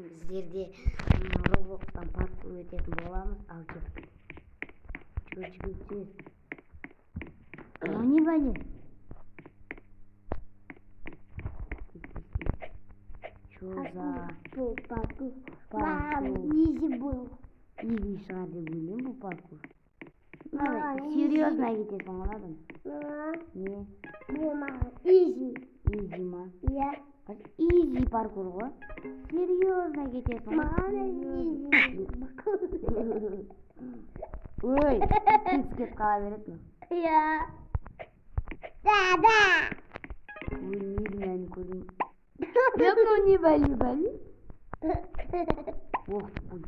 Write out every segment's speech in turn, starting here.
Біздерде Роблокстан паркур өтетін боламыз. Ал кеттік. Жүгір, жүгір, тез. Мынау не бәле? Тез, тез, тез. Чё за Бұл паркур. Паркур. Маған изи бұл. Изи шығар деп ойлаймын бұл паркур. Маған Серьезно кетесің ғой адам. Маған Не? бұл маған изи. Изи ма? Иә. Изи паркур ғой. Серьезно кетесің ғой. Маған изи. Ой, тез кетіп қала береді мынау. Иә. Да, да. Ой, не мәнін көрдім. Е, мынау не бәле бәле? Ох, ой.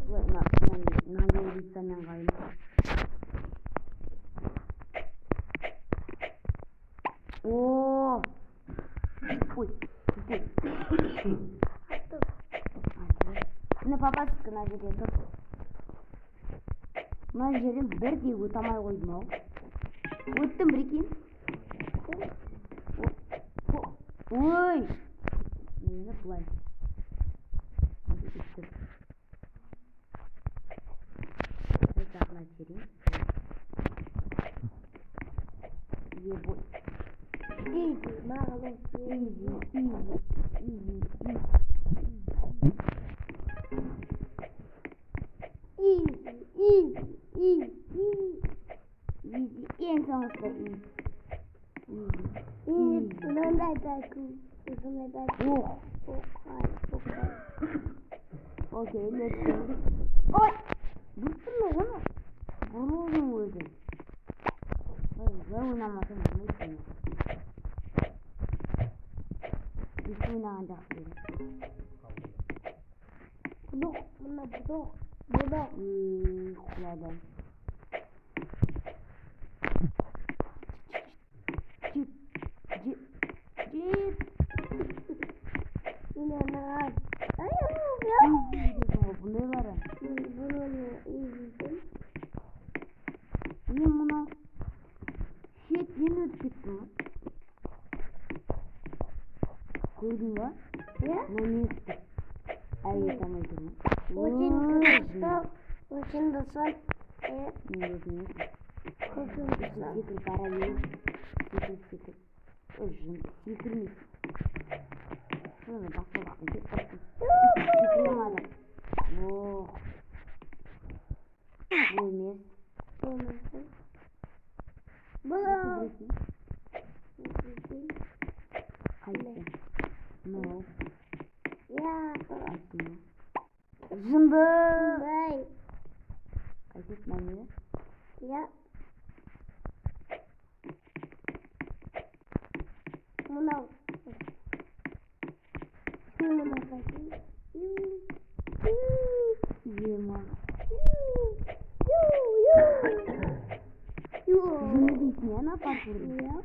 Ой, мына лицамен қалаймын. О! Ой, ой. Міне папасыкі мына жерде тұр. Мына жерден бірдей өте алмай қойдым ау. Өттім, прикинь. Ой! Мені былай. Өттім. Жақына терейін. Ебой. Изи, маған Изи, изи, изи, изи. Изи, изи, изи. Изи, ең соңғысы изи. Изи. Изи, мынандай паркур. Осындай паркур. Ох. Окей, окей. Окей, let's go. Ой! Бұрып ғой оны. Бұрылудың өзі. Былай ойнамасам болмайды. Өйтіп ойнаған жақсы көремін. Құдық, мына құдық, құдық. Ой, құлады. Жет, жет, жет. Міне маған. Ай, Бұндай бары. Бұны изидім. Мен мынау шет енді өтіп кеттім ғой. Көрдің ба? Иә? Мынау не істеп? Әлі өте алмай тұрмын. Очень қызықты, очень досым. Мен өзім емеспін. Очень досым. Секіріп бара беремін. Секіріп, секіріп. Ой, жын, секірмейсің. Шыны баспалдақпен кетіп бара. Секіре алмадым. Ох. Бұл емес. Болмасын. Бұл. Қайсы? Мынау. Иә. Қайсы мынау? Жынды. Бай. Қайсы мынау не? Иә. Мынау. Мынау қайсы? Ема. Ю. Жынды дейсің, иә, ана паркурды? Иә.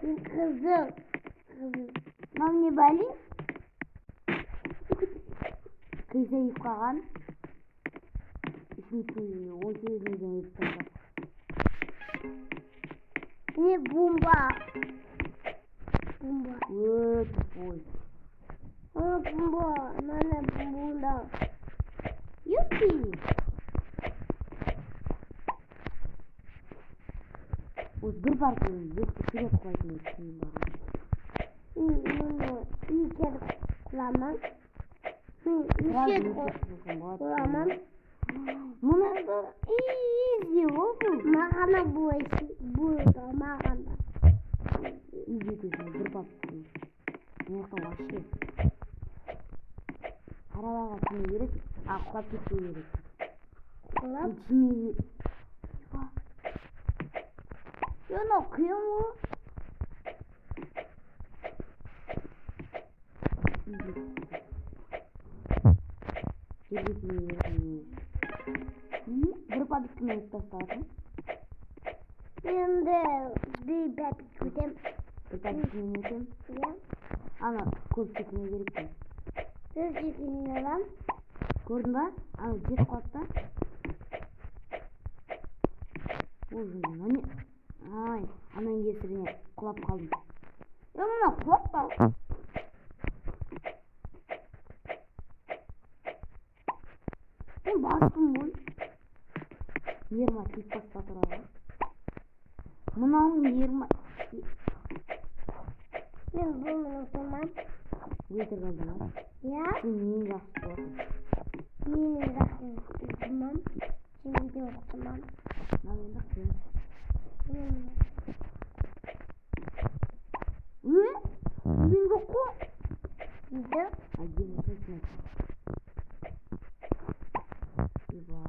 Мен қызыл. Қызыл. Мынау не бәле? Қисайып қалған. Үш минуттың он сегіз минуттан өтіп тастады. Не бомба. Бомба. Өт, ой. Ана бомба. Мына бомба. Юпи. Осы бір паркурды екі рет құлайтын өтсін бар. Мұны екі рет құламан. Неше рет құламан. Мұны изи ғой бұл. Маған да бұл маған да. Изи өтесің, бір паркур. Мына жақта вообще. Араларға тимеу керек, а құлап кетпеу керек. Құлап? Тимеу. Е, мынау қиын ғой. Жерге тимеу керек. Бір попыткамен өтіп тастадым. Енді бір попытка өтем. Бір попыткамен өтем. Иә. Ана көп секірмеу керек екен. Көп секірмей алам. Көрдің ба? Ана жетіп қалды да. Ой, мына не? Ай, ананың кесірінен құлап қалдым. Е, мына құлап қалды. Мен бастым ғой. Ерма тиіп баспа туралы. Мынауың ерма. Мен бұны ұтылмам. Өтірік алдың ба? Иә. Сен ең жақсы боласың. Мен ең жақсы ұтылмам. Сен де ұтылмам. Мынау енді қиын. Мен Деген жоқ қой. Дейді. Әдемі точно. Ойбай.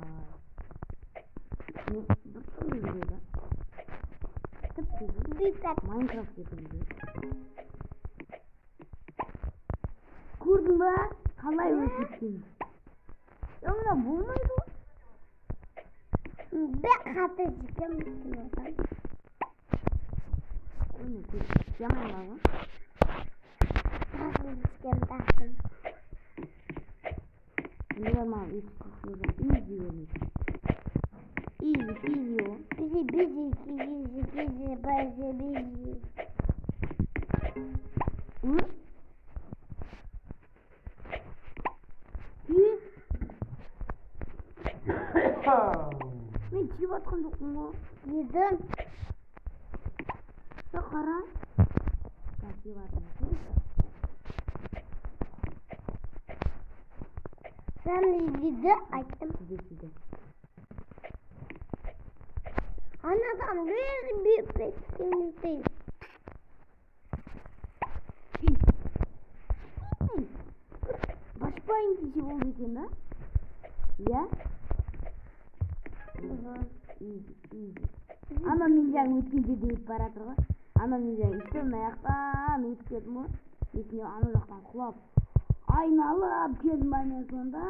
Мен бір түрлі жүреді. Тіпті Майнкрафт секілді. Көрдің ба? Қалай өтіп кеткенін? Я мына болмайды ғой. Бір қатты жетем отам. Мен көріп жаман бар ғой. Тағы жетем тағы. Бұлар маған изи көрінеді. Изи, изи ғой. Бизи, бизи, бизи, бизи, бизи, бизи. Мен тиіп атқан жоқпын ғой. Едім. Қара. Тиіп атқан. Сен дейді айттым. Тиді, тиді. Анадан бір бір. Баспайын десе болды екен, да? Иә? Изи, изи. Ана мен жаңа өткен жерде өтіп бара жатыр ғой. Ана мен жаңа үстем мына жақтан өтіп келдім ғой. Есіне ана жақтан құлап айналып келдім ба мен сонда?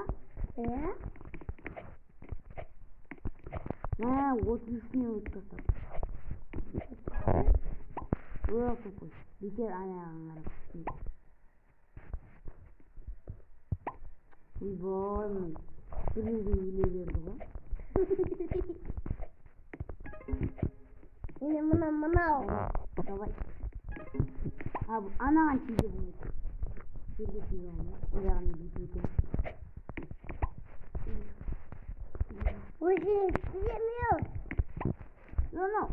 Иә. Мә, 33-нен өтіп тастадым. Ой, қой. Бекер ана жағын қарап. Ойбай, бір жерде өле берді ғой. Или мына мынау. Давай. Анаған тиге болмайды. Жерге тиге болмайды. Ол жағын бүйтіп өтемін. Өзің тиемеу. Мынау.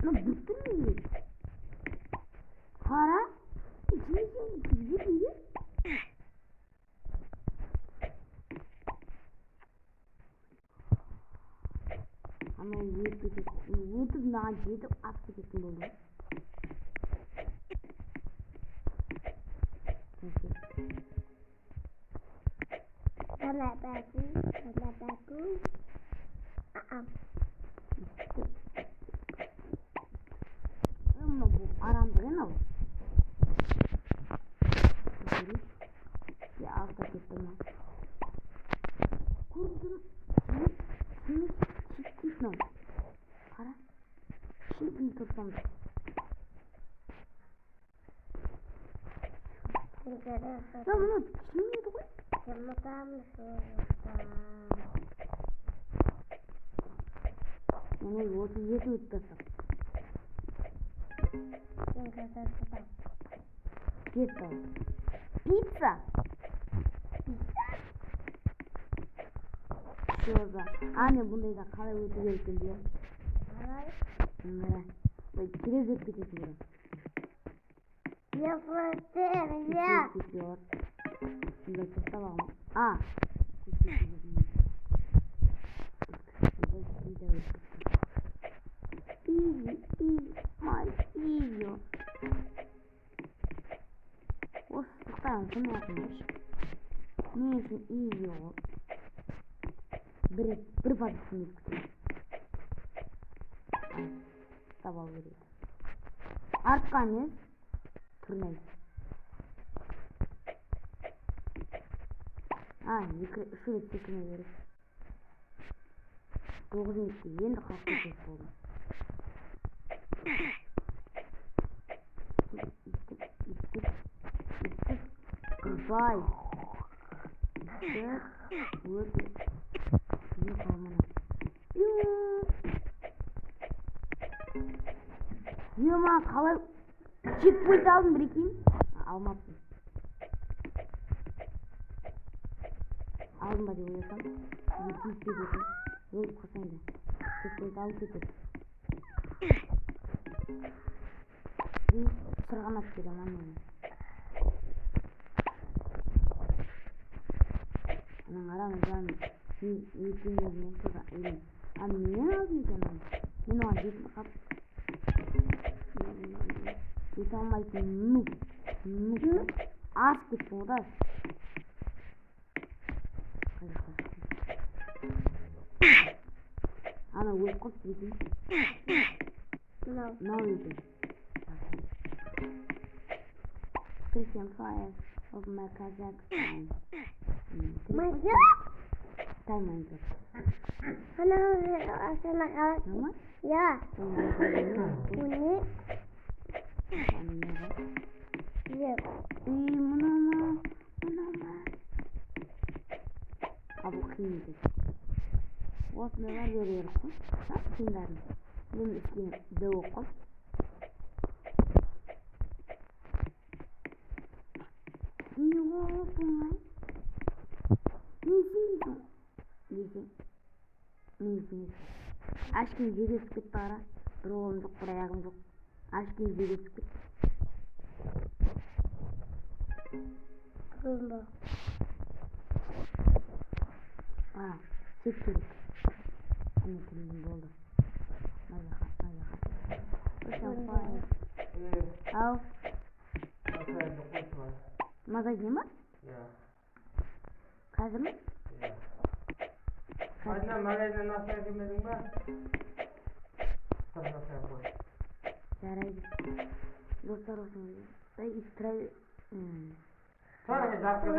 Мынау бүктірмей. Қара. Тимесең тиге тиге. Анау өтіп кетеді. Өтіп маған жетіп асып кететін болды. Мынау бұл арамдық мынау. Алыстап кетті мынау. Көрдім. Тиіп мынау. Қара. Шетін тұрсам. Я мынау тимеді ғой. Мен 37 өтіп тастадым. Кетті. Пицца. Пицца? А, мен бұндайда қалай өту керек екенін білемін. Қалай? Мына. Тез өтіп кетесің бірақ. Я фронтер, я. Мында тоқтап алғым. А! Изи, изи, май, изи. Осы тоқтаймын, сондай ақын. Мен үшін изи ғой. Бір попыткамен өтіп кетемін. Ұстап алу керек. Артқа емес, турнель. А, үш рет секірмеу керек. 9 минутта енді 44 болды. Үстіп, үстіп, ойбай. Үстіп, өтіп. Не қалмана. Ема, қалай чекпоинт алдым, прикинь? Алмаппын. Алдым ба деп ойласам, сізге тиіспейді екен. Өліп қалсаң да. Чекпоинт алып кетеді. И сырғанап келемін ана. Анаң арам жан өткен жерінен сырға или а мен алдым екен оны. Мен оған жетіп қалып өте алмайтын нуб. Нуб. Асып кеттім ғой да. Қай жаққа шықтым? Ана өліп қалыпты прикинь. Мынау. Мынау екен. Christian Fire of my Kazakhstan. Майнкрафт? Тай Майнкрафт. Анау Астана қаласы. Мынау ма? Иә. Ол Оны ана не ғой? жеп. Үй, мынау ма? Мынау ма? А бұл қиын екен. Осындайлар беру керек қой. А, қиындарын. Мен өйткені Д болып қалды. Не оп оңай. Не сенбейсің? Десең. Мен сенесің. Ашкин жерге түсіп кетті қара. Бір қолым жоқ, бір аяғым жоқ. Ашкин жерге түсіп кетті. Көрінбе. А, сет керек. Ана тілім болды. Мына жаққа, мына жаққа. Ау, магазин ба? Қазір ме? Қайдан магазиннен ақша әкелмедің ба? Тұр, қой. Жарайды. Достар, осыны. Дай, тұра. Тұр, жақсы.